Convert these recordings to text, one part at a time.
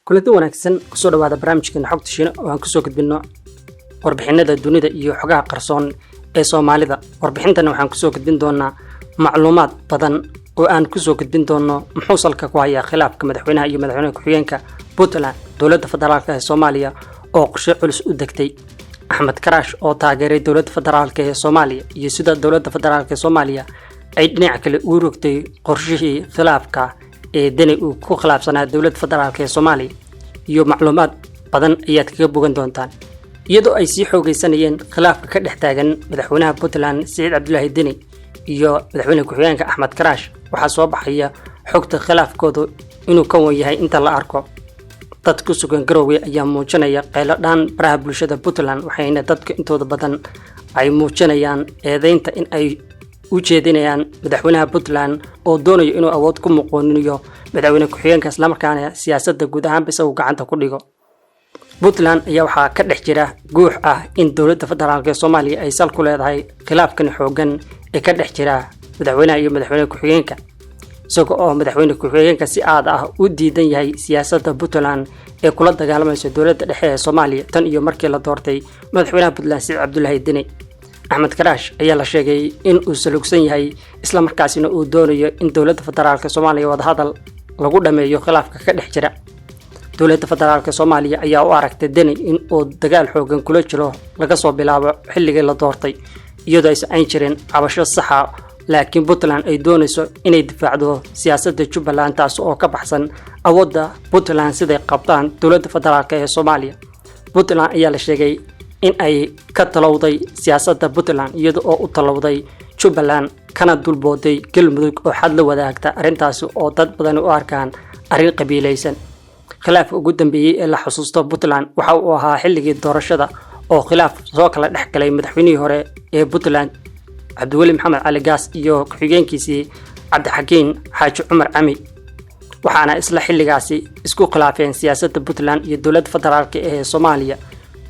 Kulanti wanaagsan, kusoo dhawaada barnaamijkeena Xogta Shiine oo aan kusoo gudbinno warbixinada dunida iyo xogaha qarsoon ee Soomaalida. Warbixintana waxaan kusoo gudbin doonaa macluumaad badan oo aan kusoo gudbin doono muxuu salka ku hayaa khilaafka madaxweynaha iyo madaxweynaha ku-xigeenka Puntland, dowladda federaalka ee Soomaaliya oo qorshe culus u degtay, Axmed Karaash oo taageeray dowladda federaalka ee Soomaaliya, iyo sida dowladda federaalka ee Soomaaliya ay dhinac kale ugu rogtay qorshihii khilaafka ee Deni uu ku khilaafsanaa dowladda federaalka ee Soomaaliya, iyo macluumaad badan ayaad kaga bogan doontaan. Iyadoo ay sii xoogaysanayeen khilaafka ka dhex taagan madaxweynaha Puntland Siciid Cabdulaahi Deni iyo madaxweyne ku-xigeenka Axmed Karaash, waxaa soo baxaya xogta khilaafkoodu inuu ka wan yahay inta la arko. Dad ku sugan Garowe ayaa muujinaya qaylo dhaan baraha bulshada Puntland, waxayna dadka intooda badan ay muujinayaan eedeynta in ay u jeedinayaan madaxweynaha Puntland oo doonayo inuu awood ku muquuniniyo madaxweyne ku-xigeenka, islamarkaana siyaasadda guud ahaanba isagu gacanta ku dhigo. Puntland ayaa waxaa ka dhex jira guux ah in dowladda federaalka ee Soomaaliya ay sal ku leedahay khilaafkan xoogan ee ka dhex jira madaxweynaha iyo madaxweyne ku-xigeenka, isaga oo madaxweyne ku-xigeenka si aad ah u diidan yahay siyaasadda Puntland ee kula dagaalamayso dowladda dhexe ee Soomaaliya tan iyo markii la doortay madaxweynaha Puntland Siciid Cabdulaahi Deni. Axmed Karaash ayaa la sheegay in uu salugsan yahay, islamarkaasina uu doonayo in dowladda federaalka Soomaaliya wadahadal lagu dhameeyo khilaafka ka dhex jira. Dowladda federaalka Soomaaliya ayaa u aragtay Deni in uu dagaal xoogan kula jiro laga soo bilaabo xilligii la doortay, iyadoo aysan ayn jirin cabasho saxa, laakiin Puntland ay doonayso inay difaacdo siyaasadda Jubbaland, taas oo ka baxsan awoodda Puntland siday qabtaan dowladda federaalka ee Soomaaliya. Puntland ayaa la sheegay in ay ka talowday siyaasadda Puntland, iyada oo u talowday Jubbaland kana dulbooday Galmudug oo xad la wadaagta, arrintaasi oo dad badani u arkaan arrin qabiilaysan. Khilaafka ugu dambeeyey ee la xusuusto Puntland waxa uu ahaa xilligii doorashada oo khilaaf soo kala dhex galay madaxweynihii hore ee Puntland Cabdiweli Maxamed Cali Gaas iyo ku-xigeenkiisii Cabdixakiin Xaaji Cumar Cami, waxaana isla xilligaasi isku khilaafeen siyaasadda Puntland iyo dowladda federaalka ee Soomaaliya,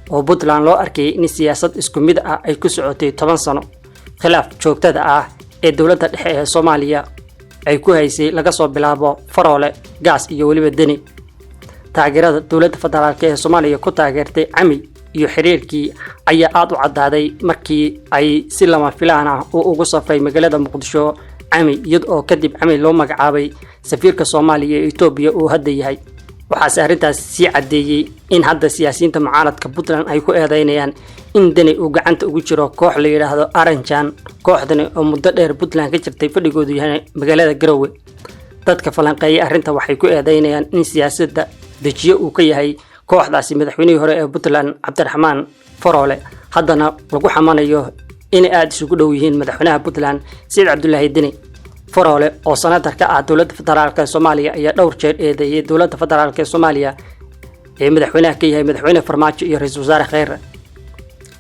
oo Puntland loo arkayay in siyaasad isku mid ah ay ku socotay 10 sano. Khilaaf joogtada ah ee dowladda dhexe ee Soomaaliya ay ku haysay laga soo bilaabo Faroole, Gaas iyo weliba Deni, taageerada dowladda federaalka ee Soomaaliya ku taageertay Cami iyo xiriirkii ayaa aada u caddaaday markii ay si lama filaan ah uu ugu safray magaalada Muqdisho Cami, iyada oo kadib Cami loo magacaabay safiirka Soomaaliya ee Etoobiya uu hadda yahay. Waxaase arrintaas sii caddeeyey in hadda siyaasiyiinta mucaaradka Puntland ay ku eedeynayaan in Deni uu gacanta ugu jiro koox la yidhaahdo Aranjan, kooxdani oo muddo dheer Puntland ka jirtay, fadhigoodu yahay magaalada Garowe. Dadka falanqeeyay arrinta waxay ku eedeynayaan in siyaasadda dejiye uu ka yahay kooxdaasi madaxweynihii hore ee Puntland Cabdiraxmaan Faroole, haddana lagu xamanayo inay aada isugu dhow yihiin madaxweynaha Puntland Siciid Cabdulaahi Deni. Faroole oo senator ka ah dowladda federaalka ee Soomaaliya ayaa dhowr jeer eedeeyay dowladda federaalka ee Soomaaliya ee madaxweynaha ka yahay madaxweyne Farmaajo iyo ra-iisul wasaare Kheyre.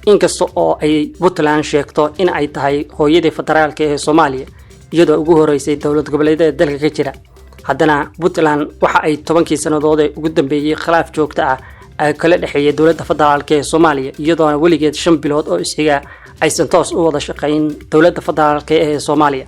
Inkasta oo ay Puntland sheegto in ay tahay hooyadii federaalka ee Soomaaliya, iyadoo ugu horeysay dowlad goboleedyada dalka ka jira, haddana Puntland waxa ay 10kii sannadood ee ugu dambeeyey khilaaf joogto ah ay kala dhexeeyay dowladda federaalka ee Soomaaliya, iyadoona weligeed 5 bilood oo isxiga aysan toos u wada shaqayn dowladda federaalka ee Soomaaliya.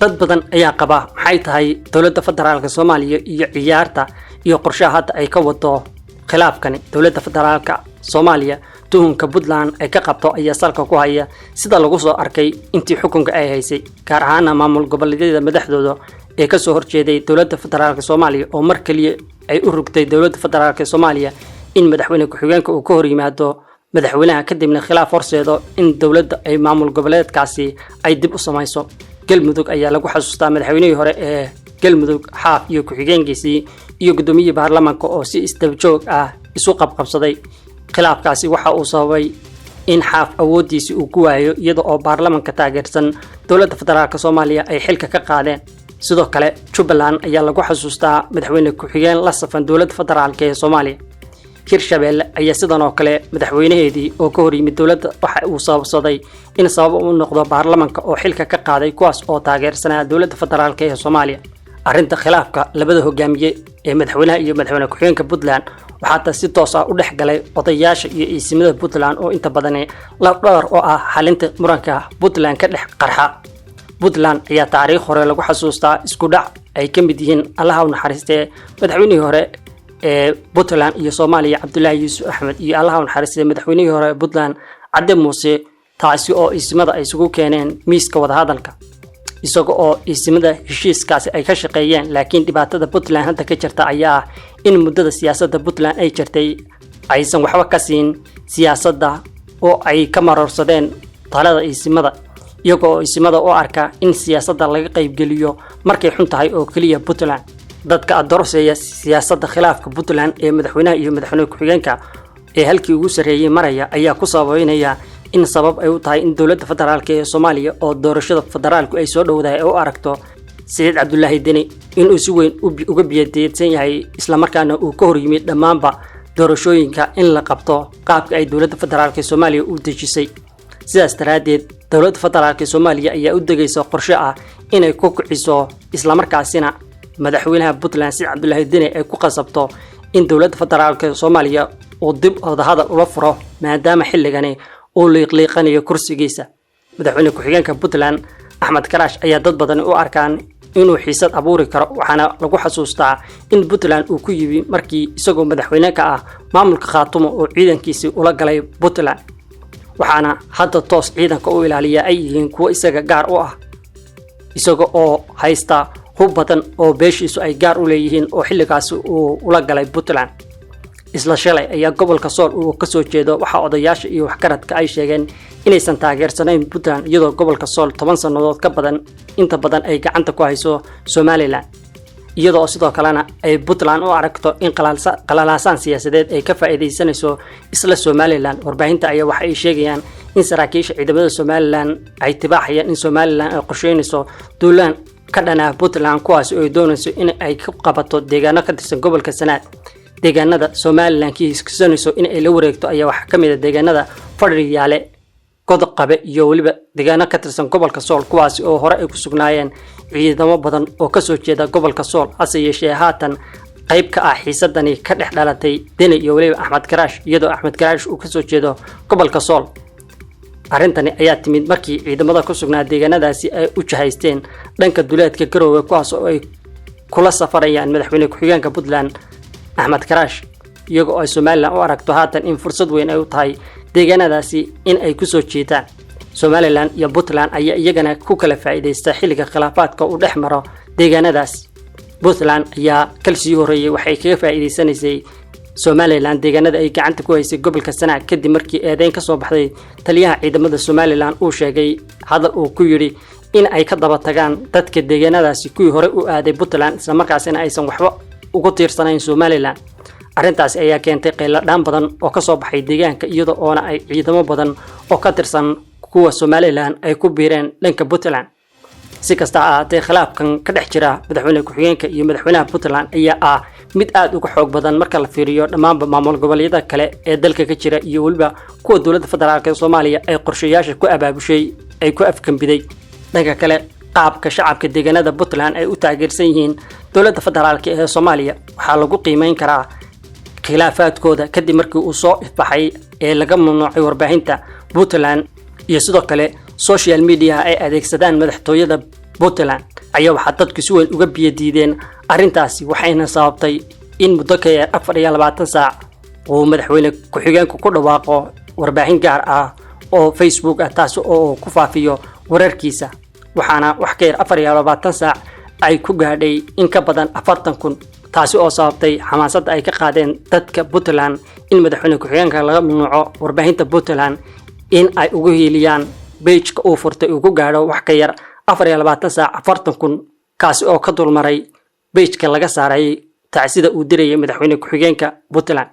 Dad badan ayaa qaba maxay tahay dowladda federaalka Soomaaliya iyo ciyaarta iyo qorshaha hadda ay ka wado khilaafkani. Dowladda federaalka Soomaaliya tuhunka Puntland ay ka qabto ayaa salka ku haya sida lagu soo arkay intii xukunka ay haysay, gaar ahaana maamul goboleedyada madaxdooda ee kasoo horjeeday dowladda federaalka Soomaaliya, oo mar kaliya ay u rugtay dowladda federaalka Soomaaliya in madaxweyne ku-xigeenka uu ka hor yimaado madaxweynaha, kadibna khilaaf horseedo in dowladda ay maamul goboleedkaasi ay dib u samayso. Galmudug ayaa lagu xasuustaa madaxweynihii hore ee Galmudug Xaaf iyo ku-xigeenkiisii iyo guddoomiyihii baarlamaanka oo si isdaba joog ah isu qabqabsaday. Khilaafkaasi waxa uu sababay in Xaaf awooddiisii uu ku waayo, iyada oo baarlamaanka taageersan dowladda federaalka Soomaaliya ay xilka ka qaadeen. Sidoo kale Jubbaland ayaa lagu xasuustaa madaxweyne ku-xigeen la safan dowladda federaalka ee Soomaaliya. Hirshabeelle ayaa sidan oo kale madaxweynaheedii oo ka hor yimid dowladda waxa uu sababsaday in sabab u noqdo baarlamaanka oo xilka ka qaaday, kuwaas oo taageersanaa dowladda federaalka ee Soomaaliya. Arrinta khilaafka labada hogaamiye ee madaxweynaha iyo madaxweyne ku-xigeenka Puntland waxaa ta si toos ah u dhex galay odayaasha iyo iisimada Puntland, oo inta badani lafdhabar oo ah xalinta muranka Puntland ka dhex qarxa. Puntland ayaa taariikh hore lagu xasuustaa isku dhac ay ka mid yihiin, Allaha u naxariistee, madaxweynihii hore ee Puntland iyo Soomaaliya, Cabdulaahi Yuusuf Axmed, iyo Allaha naxariistay madaxweynihii hore ee Puntland, Cadde Muuse, taasi oo isimada ay isugu keeneen miiska wadahadalka, isaga oo isimada heshiiskaasi ay ka shaqeeyeen. Laakiin dhibaatada Puntland hadda ka jirta ayaa ah in muddada siyaasadda Puntland ay jirtay aysan waxba ka siin siyaasadda oo ay ka maroorsadeen talada isimada, iyaga oo isimada u arka in siyaasadda laga qaybgeliyo markay xun tahay oo keliya Puntland. Dadka adorseeya siyaasadda khilaafka Puntland ee madaxweynaha iyo madaxweyne ku-xigeenka ee halkii ugu sarreeyey maraya ayaa ku sababeynaya in sabab ay u tahay in dowladda federaalka ee Soomaaliya oo doorashada federaalku ay soo dhowdahay ay u aragto Siciid Cabdulaahi Deni inuu si weyn uga biyadeedsan yahay, islamarkaana uu ka hor yimid dhammaanba doorashooyinka in la qabto qaabka ay dowladda federaalka ee Soomaaliya u dejisay. Sidaas daraaddeed, dowladda federaalka ee Soomaaliya ayaa u degaysa qorshe ah inay ku kiciso, islamarkaasina madaxweynaha Puntland Siciid Cabdulaahi Deni ay ku qasabto in dowladda federaalka ee Soomaaliya uu dib wadahadal ula furo, maadaama xilligani uu liiqliiqanayo kursigiisa. Madaxweyne ku-xigeenka Puntland Axmed Karaash ayaa dad badani u arkaan inuu xiisad abuuri karo, waxaana lagu xasuustaa in Puntland uu ku yimi markii isagoo madaxweyne ka ah maamulka Khaatumo oo ciidankiisii ula galay Puntland, waxaana hadda toos ciidanka u ilaaliya ay yihiin kuwo isaga gaar u ah, isaga oo haysta hub badan oo beeshiisu ay gaar u leeyihiin oo xilligaasi uu ula galay Puntland. Isla shalay ayaa gobolka Sool uu kasoo jeedo waxaa odayaasha iyo waxgaradka ay sheegeen inaysan taageersanayn Puntland, iyadoo gobolka Sool 10 sannadood ka badan inta badan ay gacanta ku hayso Somaliland, iyadoo sidoo kalena ay Puntland u aragto in qalalaasaan siyaasadeed ay ka faa'iidaysanayso isla Somaliland. Warbaahinta ayaa waxa ay sheegayaan in saraakiisha ciidamada Somaliland ay tibaaxayaan in Somaliland ay qorsheynayso duulaan ka dhanah Puntland, kuwaasi oo ay doonayso in ay ku qabato deegaano ka tirsan gobolka Sanaag. Deegaanada Somaliland ka hiigsanayso in ay la wareegto ayaa waxaa ka mid ah deegaanada Fadhiyaale, Godqabe iyo weliba deegaano ka tirsan gobolka Sool, kuwaasi oo hore ay ku sugnaayeen ciidamo badan oo kasoo jeeda gobolka Sool. Hase yeeshee, haatan qayb ka ah xiisadani ka dhex dhalatay Deni iyo weliba Axmed Karaash, iyadoo Axmed Karaash uu kasoo jeedo gobolka Sool. Arrintani ayaa timid markii ciidamada ku sugnaa deegaanadaasi ay u jahaysteen dhanka duleedka Garoowe, kuwaas oo ay kula safarayaan madaxweyne ku-xigeenka Puntland Axmed Karaash, iyagoo ay Somaliland u aragto haatan in fursad weyn ay u tahay deegaanadaasi in ay kusoo jeedaan. Somaliland iyo Puntland ayaa iyagana ku kala faa'iidaysta xilliga khilaafaadka uu dhex maro deegaanadaas. Puntland ayaa kalsii horreeyey waxay kaga faa'iidaysanaysay Somaliland deegaanada ay gacanta ku haysay gobolka Sanaag, kadib markii eedeyn ka soo baxday taliyaha ciidamada Somaliland uu sheegay hadal uu ku yidhi in ay ka daba tagaan dadka deegaanadaasi kuwii hore u aaday Puntland, islamarkaasina aysan waxba ugu tiirsanayn Somaliland. Arrintaasi ayaa keentay qayladhaan badan oo ka soo baxay deegaanka, iyada oona ay ciidamo badan oo ka tirsan kuwa Somaliland ay ku biireen dhanka Puntland. Si kasta ha ahaatee, khilaafkan ka dhex jira madaxweyne ku-xigeenka iyo madaxweynaha Puntland ayaa ah mid aad uga xoog badan marka la fiiriyo dhammaanba maamul goboleedyada kale ee dalka ka jira iyo weliba kuwa dowladda federaalka ee Soomaaliya ay qorshayaasha ku abaabushay ay ku afkambiday. Dhanka kale, qaabka shacabka deegaanada Puntland ay u taageersan yihiin dowladda federaalka ee Soomaaliya waxaa lagu qiimeyn karaa khilaafaadkooda kadib markii uu soo ifbaxay ee laga mamnuucay warbaahinta Puntland iyo sidoo kale social media ay adeegsadaan madaxtooyada Puntland ayaa waxaa dadku si weyn uga biyadiideen arrintaasi, waxayna sababtay in muddo ka yar 24 saac uu madaxweyne ku-xigeenku ku dhawaaqo warbaahin gaar ah oo Facebook ah, taasi oo ku faafiyo wararkiisa, waxaana wax ka yar 24 saac ay ku gaadhay in ka badan 40,000, taasi oo sababtay xamaasadda ay ka qaadeen dadka Puntland in madaxweyne ku-xigeenka laga mamnuuco warbaahinta Puntland in ay ugu hiiliyaan page-ka uu furtay uu ku gaadho wax ka yar 24 saac 40,000, kaasi oo ka dulmaray page-ka laga saaray tacsida uu dirayay madaxweyne ku-xigeenka Puntland.